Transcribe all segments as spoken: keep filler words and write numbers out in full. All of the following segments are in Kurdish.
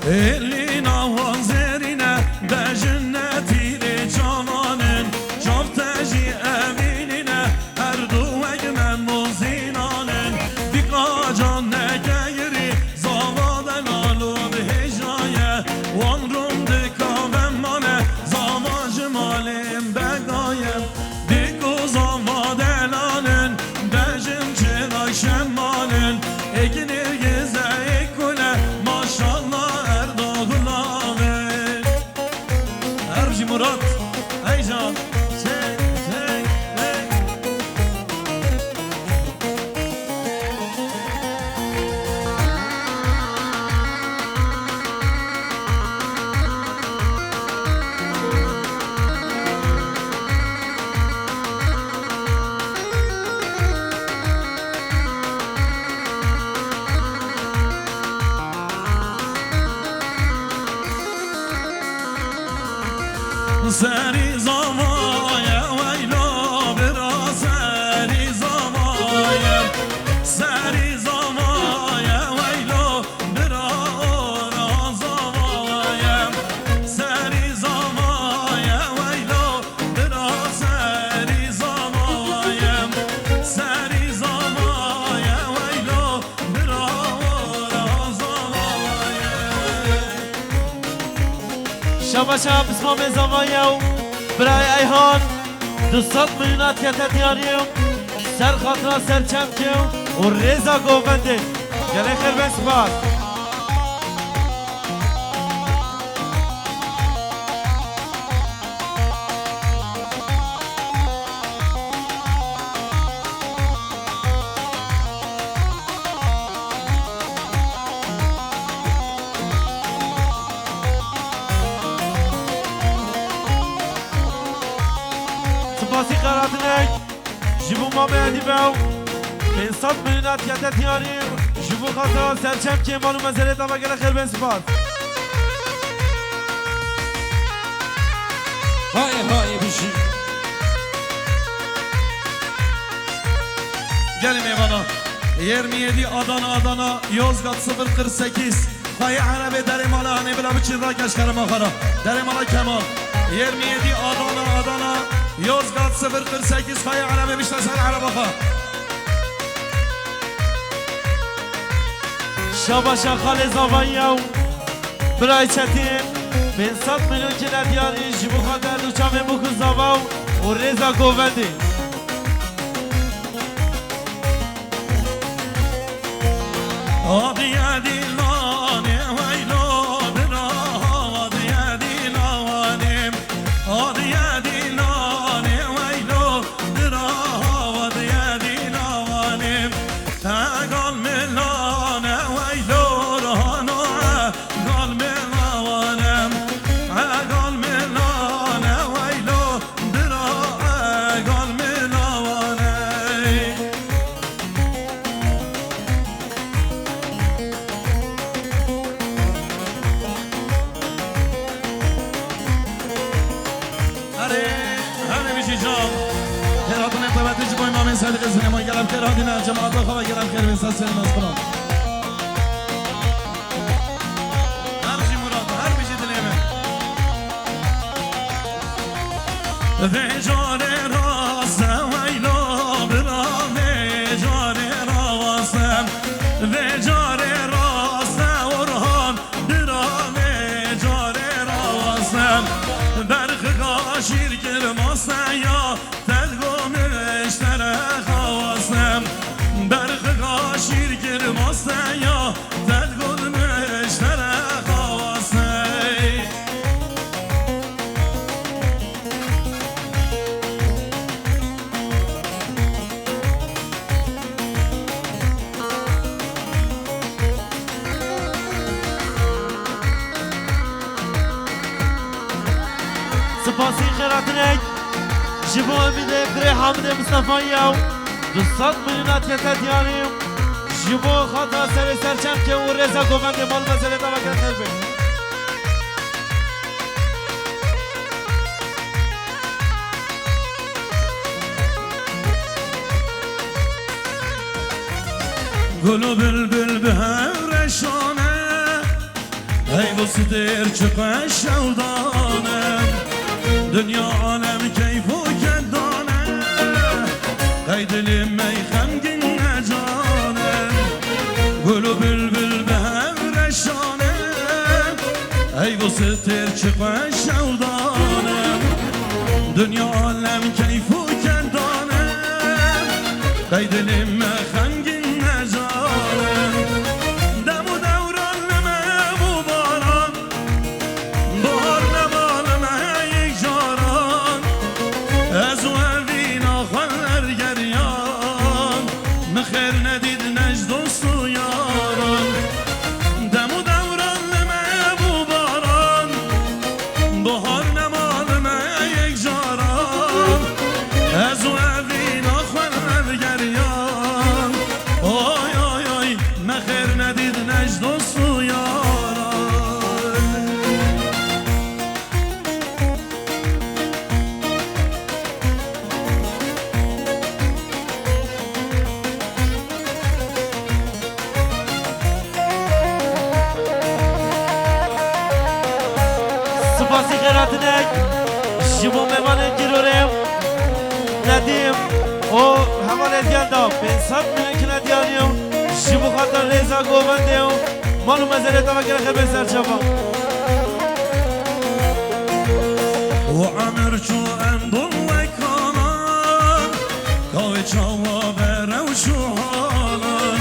Êlîna wan zêrîne, bejin ne tîrê çavan in, çav te jî evînîne, her du wek mem û zînan in. Dîqa can neke girî, zava delal û bihêja ye, wan rûm dika vemane, zava ji malên bega ye. Dîk û zava delalin, bejin çêna şemanin, êk nêrgize êk kule, maşallah erda gulavin. Her jî Murat, heycan, çek, çek, çek. Serî zavaye weylo bira, serî zavaye, serî zavaye weylo bira, ora zavaye, serî zavaye weylo bira, serî zavaye, serî zavaye weylo. Şabaşa pismamê zava yew, birayê Eyhan, du sed milyonan kete diyarî, ser xatira ser çemkê û rêza govendê. Gelek xêr ben spas. Spasî qeratinek ji bo mamê Edî be û pênc sed milyonan kete diyarî ji bo xatira serçem kêmal û mezelê te ve gelek xêr ben spas. Hay hay bijî. Gelin mêvana. Yirmi yedi Adana, Adana, Yozgat sıfır kırk sekiz. Xweyê Erebê derê mala hanê bila biçî rakeş kerema xwe ra. Derê mala Kemal. Yirmi yedi Adana, Adana, Yozgat sıfır kırk sekiz. Xweyê Erebê bişte ser ereba xwe. Şabaşa xalê zavayî ew. Birayê Çetîn, pênc sed milyon kine diyarî ji bo xatir du çavên bûk û zava û rêza govendê. Adiye dîlanê weylo bira, adiye dîlanê, adiye dîlanê weylo bira, adiye dîlanê. Egal milane weylo rahano, egal milawanem, egal milane weylo bira, egal milawane. Erê, erê bijî can. Xêr hatinê qewetê ji bo Îmamê Sediqê Silêman, gelek xêr hatine cemaata xwe ve, gelek xêr bin, sesên mezgûnan. Her bijî Murat, her bijî dilê min. Vê carê rast e weylo bira, vê carê rast e, vê carê rast e Orhan. Bira vê carê rawastem, berxika şîr kir masteya, te digo min ji te re xawastem. Berxika şîr kir masteya, te digo min ji te re xawastem. Spasî xêratinek ji bo Emîdê kurê Hamidê Mistefayî ew du sed milyonan kete diyarî. Ji bo xata serê serçemkê û rêza govendê mal mezelê te veke xêr be. Gul û bilbil bi hev reşane, Hey bu stêr çi xweş şewdan e, dinya alem keyf û kendan e. Hey dilê me xemgîn ne can e, gul û bilbil bi hev reşan e. Hey bu stêr çi xweş şewdan e, dinya alem keyf û kendan e. Hey dilê me xemgîn ne can e, dem û dewran li me bû baran. Bahar nema li me yek caran, ez û evîna xwe li geriyan. Min xêr nedît ne ji dost û yaran. Dem û dewran li me bû baran, bahar nema li me yek caran, ez û evîna xwe li geriyan. Oy, oy, oy, me xêr nedît ne ji dost û yaran. Spasî xêratinek ji bo mêvanên girorê Nedîm û hevalê gel da pênc sed milyonkine diyarî û ji bo xatir rêza govendê û mal û mezelê te vekire xêr bên ser çavan. û emir çû em bûn wek kalan, kawê çawa be rewş û halan.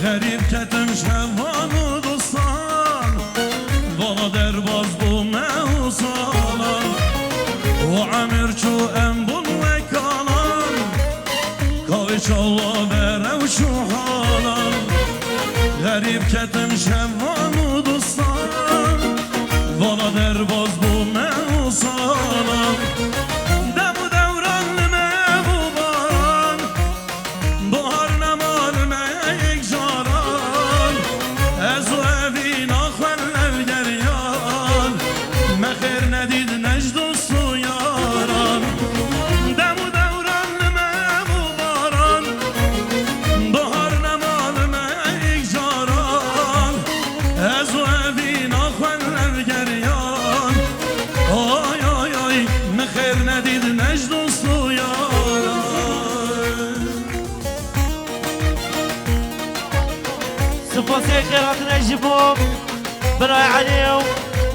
Xerîb ketim ji hevan û dostan, vala derbas bû me û salan. û emir çû em bûn wek kalan, kawê çawa be rewş û halan. Xerîb ketim ji hevan û dostan, vala derbas bû me û salan. Dem û dewran li me bû baran, bahar nema li me yek caran. Ez û evîna xwe li geriyan, me xêr nedît ne ji dost û yaran. Dem û dewran li me bû baran, bahar nema li me yek caran. Ez û evîna xwe li geriyan. Oy, oy, oy, min xêr nedît ne ji dost û yaran. Spasiyê xêr hatine ji bo birayê Elî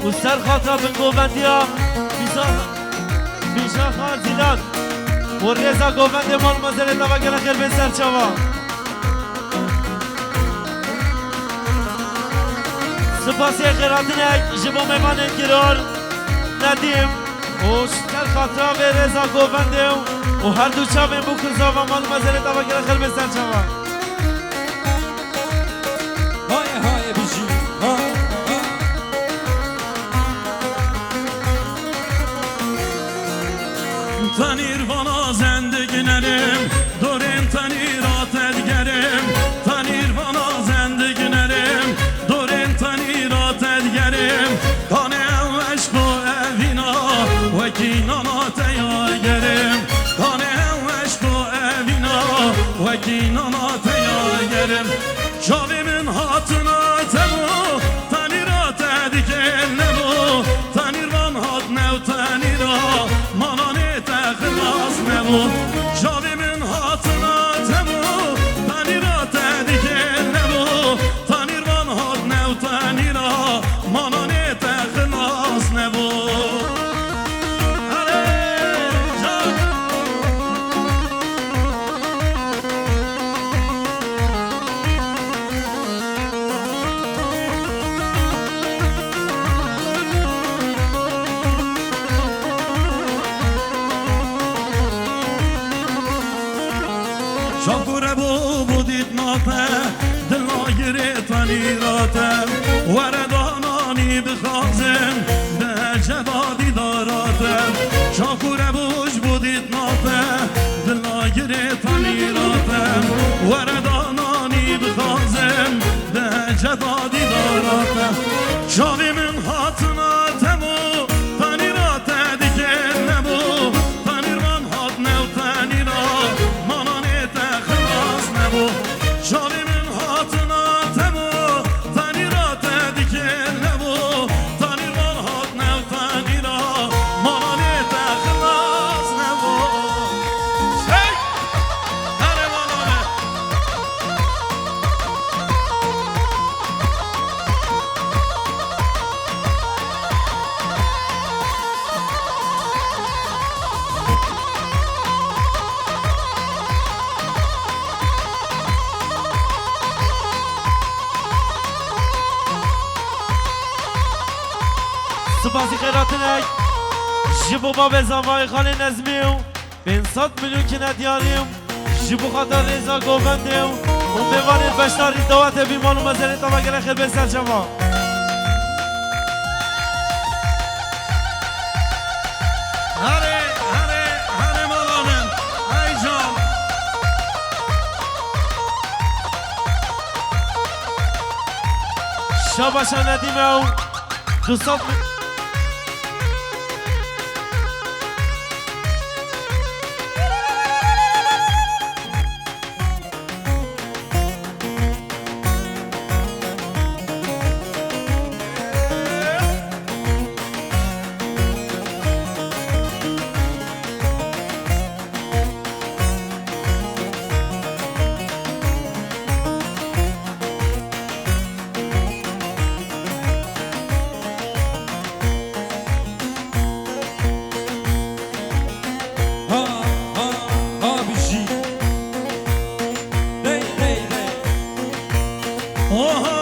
û ser xatira bingovendiya Bîşa-, Bîşaxa Zîlan û rêza govendê mal mezelê te vekire xêr bên ser çavan. Spasiyê xêr hatinek ji bo mêvanên giror Nedîm û ji ser xatira vê rêza govendê û her du çavên bo ku zava mal mezelê te vekire xêr bên ser çavan. Haye haye bijî. Ha, ha. Tenîr vana zendik nerim, dorên tenîra te digerim. Tenîr vana zendik nerim, dorên tenîra te digerim. Kanê ew eşq û evîna, wekî nana te ya gerim. Kanê ew eşq û evîna, wekî nana te ya gerim. Çavê min hatina te bû, tenîra te dikên nebû. Tenîr van hat new tenîra, mananê te xilas nebû. Çavê min hatina te bû, tenîra te dikên nebû. Tenîr van hat new tenîra, mananê te xilas nebû. Erê, can. Çavkure bû, bû dît nate, dila girê tenîra te. Were dananî dixwazim, dehece da dîdara te. Çavkure bû, ji bo dît nate, dila girê tenîra te. Were dananî dixwazim, dehece da dîdara te. Çavê min hatina te bû, tenîra te dikên nebû. Tenîr van hat new tenîra, mananê te xilas nebû. Çavê min hatina te bû, tenîra te dikên nebû. Spasî xêratinek ji bo babê zavayê xalê Nezmî û pênc sed milyon kine diyarî û ji bo xatir rêza govendê û, û mêvanên beşdarî dawetê bî mal û mezelê tava gelek xêr bên ser çava. Herê, herê, herê mala min, ey can. Şabaşa Nedîme û du sed mi- Ha, ha, ha, bijî. Dey, dey, dey. Oho,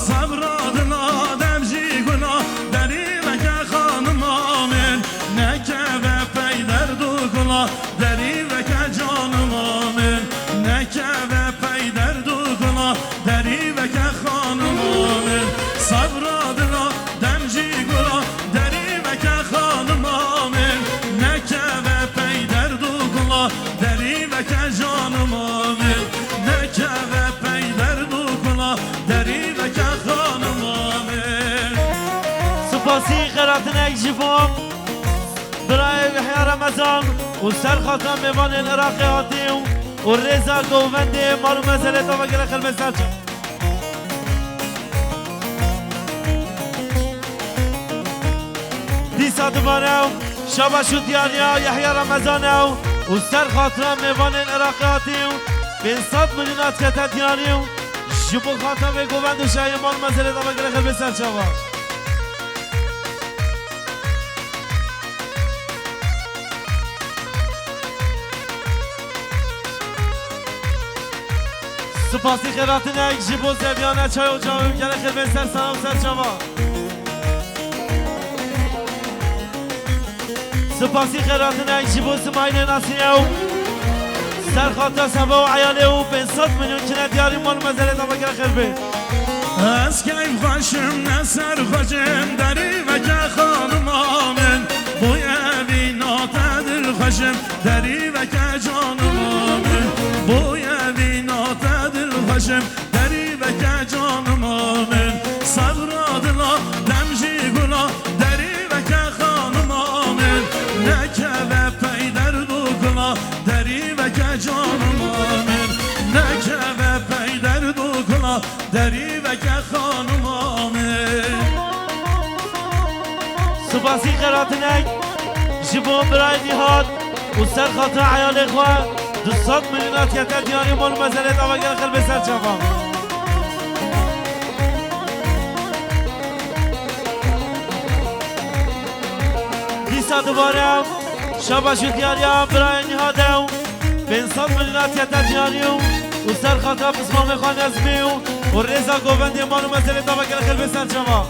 sebra dila dem jî gula, derî veke xanima min, nekeve pey derd û gula, derî veke canima min, nekeve pey derd û gula, derî veke xanima min. Sebra dila dem jî gula, derî veke xanima min, nekeve pey derd û gula, derî veke canima min, nekeve pey derd û gula, derî veke xanima min. Spasî xeratinek ji bo birayê Yehya Remezan û ser xatira mêvanên Iraqê hatî û, û rêza govendê mal û mezelê tava gelek xêr bên ser çava. Dîsa dubare ew şabaş û diyariya Yehya Remezan ew û ser xatira mêvanên Iraqê hatî û pênc sed milyon hat kete diyarî û ji bo xatira vê govend û şahiyê mal û mezelê tava gelek xêr bên ser çava. Spasî xêratinek ji bo zeviyane çay û çawê gelek xêr bên ser sera û ser çava. Spasî xêratinek ji bo Simaîlê Nasî ew ser xatira Seba û eyalê û pênc sed milyon kine diyarî mal û mezelê tava gelek xêr bên. Ez keyfxweş im, ne serxweş im, derî veke xanima min, bo evîna te dilxweş im, derî veke canima min, bo evîna te dilxweş im, derî veke canima min. Sebra dila dem jî gula, derî veke xanima min, nekeve pey derd û gula, derî veke canima min, nekeve pey derd û gula, derî veke xanima min. Spasî xeratinek ji bo birayê Nîhat û ser xatira eyalê xwe du sed milyon hat kete diyarî mal û mezelê tava gelek xêr bên ser çava. Dîsa dubare şabaş û diyariya birayê Nîhat ew pênc sed milyon hat kete diyarî û, û ser xatira pismamê xwe Nezmî û, û rêza govendê mal û mezelê tava gelek xêr bên ser çava.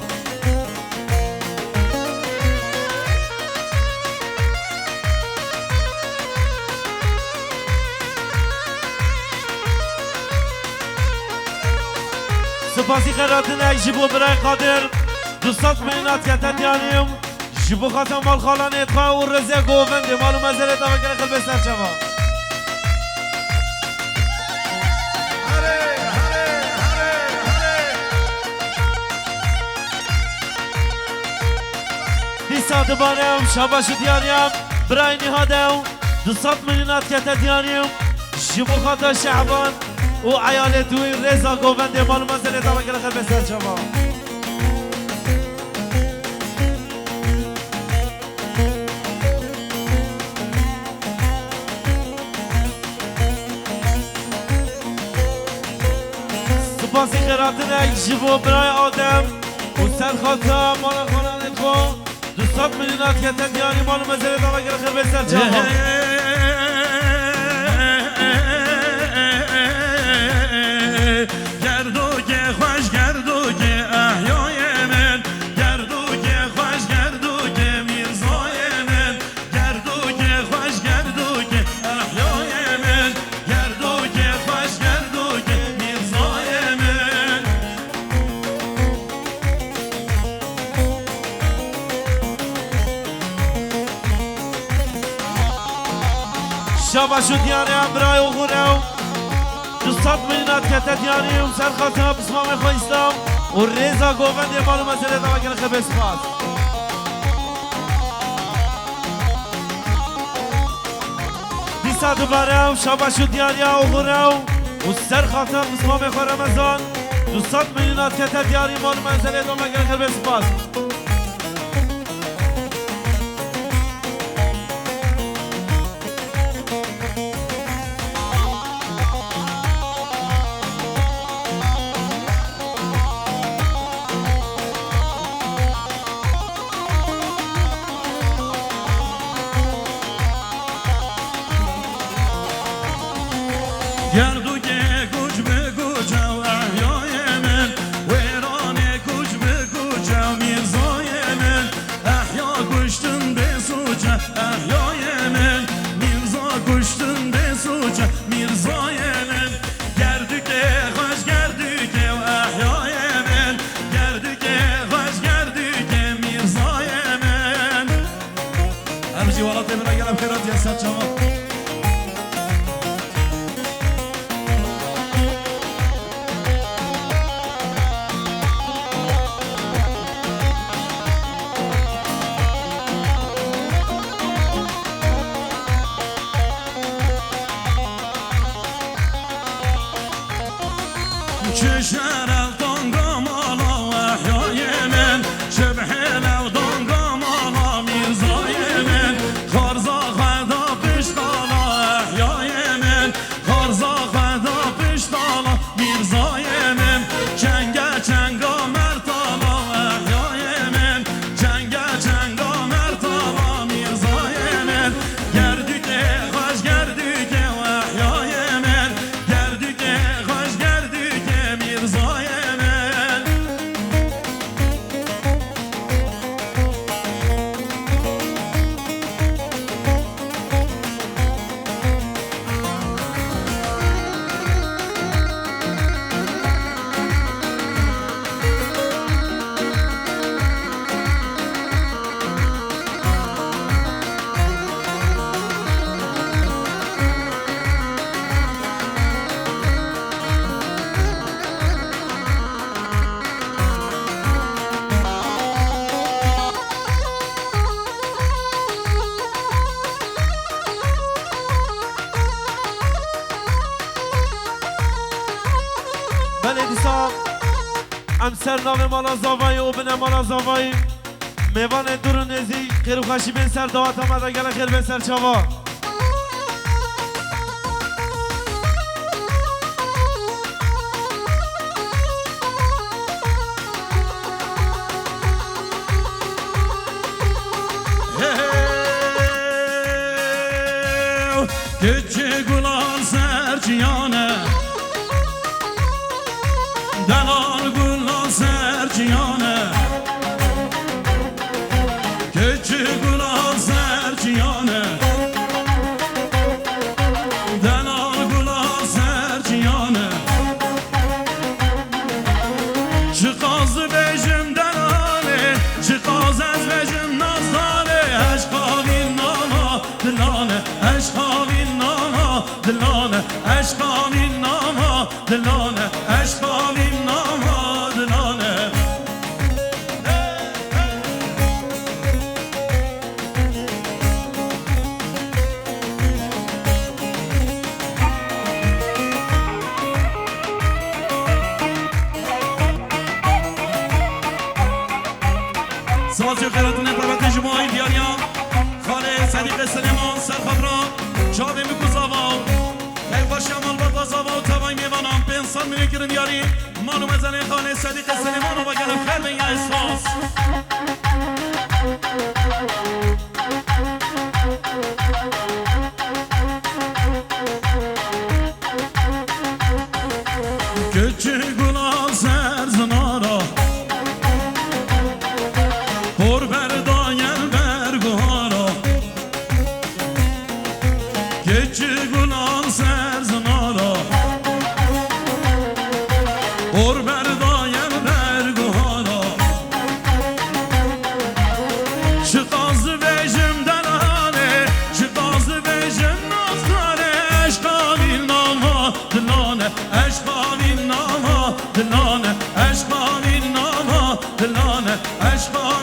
Spasî xeratinek ji bo birayê Qadir, du sed milyon hat kete diyarî û ji bo xatira malxalanê xwe û rêza govendê mal û mezelê tava gelek xêr bên ser çava. Dîsa dubare ew şabaş û diyariya birayê Nîhat ew du sed milyon hat kete diyarî û ji bo xatira Şehban û eyalê wî rêza govendê mal û mezelê tava gelek xêr bên ser çava. Spasî xêratinek ji bo birayê Adem û ser xatira mala xananê xwe du sed milyon hat kete diyarî mal û mezelê tava gelek xêr bên ser çava. Gerdokê xweş, gerdokê ehyayê Şabaş û diyarê em birayê oxir ew. Du sed milyon dihat kete diyarî û ser xatina pismamê xwe Îslam û rêza govendê mal û mezelê dava gelek xêr bê spas. Dîsa dubare ew şabaş û diyariya oxir ew û ser xatina pismamê xwe Remezan. Du sed milyon dihat kete diyarî mal û mezelê dava gelek xêr bê spas. Gerdûkê guc bi guc ew ehyayê min, wêranê guc bi guc ew mîrzayê min. Ehya kuştin bê sûc e, ehyayê min, mîrza kuştin bê sûc e, mîrzayê min. Gerdikê xweş gerdikê ehyayê min, gerdikê xweş gerdikê mîrzayê min. Em jî welatê min a gelek xêr hatiye ser çavan. Çi şeref danga mala ehyayê min, çi bihêl ew danga mala mîrzayê min. Xarza xwe da piştala ehyayê min, xarza xwe da piştala mîrzayê min. Çenge çenga mertala ehyayê min, çenge çenga mertala mîrzayê min. Gerdikê xweş gerdikê ehyayê min, gerdikê xweş gerdikê mîrzayê min. Belê dîsa em ser navê mala Zavayî û bine mala Zavayî mêvanê dûr û nêzîk xêr û xweşî bên ser daweta me de gelek xêr bên ser çava. Hey, hey. Keçê gulan ser çiyane, delal gulan ser çiyane. Keçê gulan ser çiyane, delal gulan ser çiyane. Çiqas bêjim delalê, çiqas ez bêjim nazalê, eşqa vî nava dilane, eşqa vî nava dilane, eşqa vî nava dilane, eşqa vî nava dilane. Sazê xêratinê pevete ji bo ay diyariya xalê Sedîqê Silêman ser xatira çavê min ku zava û xeyrxweşiya malbata zava û tevayî mêvanan pênc sed milyon kirin diyarî. Mal û mezelê xalê Sedîqê Silêman û vegerê xêr bin ya esas. Keçê gulan ser zinara, por berdaye ber guhara. Keçê gulan ser zinara, por berdaye ber guhara. Eşqa